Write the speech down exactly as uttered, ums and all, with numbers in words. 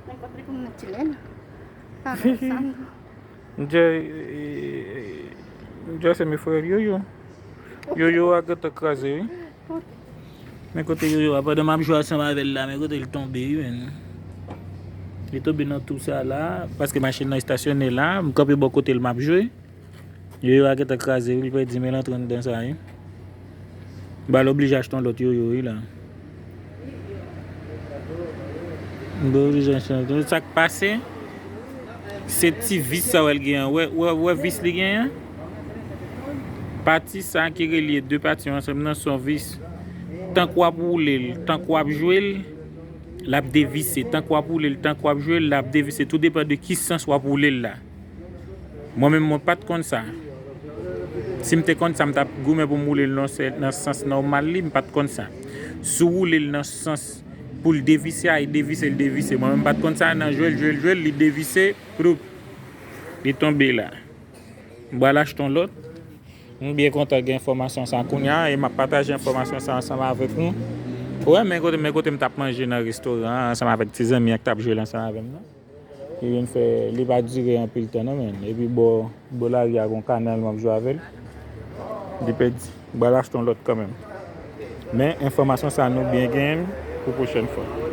Enkontre pou m nan tinèl. Sa, sa, non. Djè, djè se me frè Yoyo. Yoyo a gentan kraze, wi. Men kote Yoyo a, pandan m ap jwe ansanm avè l la, men kote l tonbe, wi, men. Li tonbe nan tou sa la, paske machin nan estasyone la, m kanpe bò kote l, m ap jwe. Yoyo a gentan kraze, wi, li pèdi, men l antre anndan sa, wi. M pral oblije achte yon lòt Yoyo, wi, la. M pral oblije achte yon lòt. Sa k pase, se ti vis sa wè l gen an. Wè, wè, wè vis li gen an? Pati sa ki relye de pati yo ansanm nan se yon vis. Tank w ap woule l, tank w ap jwe l, l ap devise. Tank w ap woule l, tank w ap jwe l, l ap devise. Tou depann de ki sans w ap woule l la. Mwen menm, mwen pa t konn sa. Si m te konn sa, m t ap goumen pou m woule l nan se-, nan sans nòmal li, m pa t konn sa. Si w woule l nan sans pou l devise a, li devise, li devise. Mwen menm, m pa t konn sa, nan jwe l, jwe l, jwe l, li devise, ploup, li tonbe la. M pral achte yon lòt. M byen kontan gen enfòmasyon sa kounye a, e m ap pataje enfòmasyon sa ansanm avèk nou. Ou wè, men kote, men kote m t ap manje nan restoran an, ansanm avèk ti zanmi an k t ap jwe l ansanm avè m nan. Li vin fè, li pa dire anpil tan non, men. Epi bò, bò lari a gon kanal, m ap jwe avè l. Li pèdi. M pral achte yon lòt kanmenm. Men, enfòmasyon sa nou byen genyen l pou pwochèn fwa.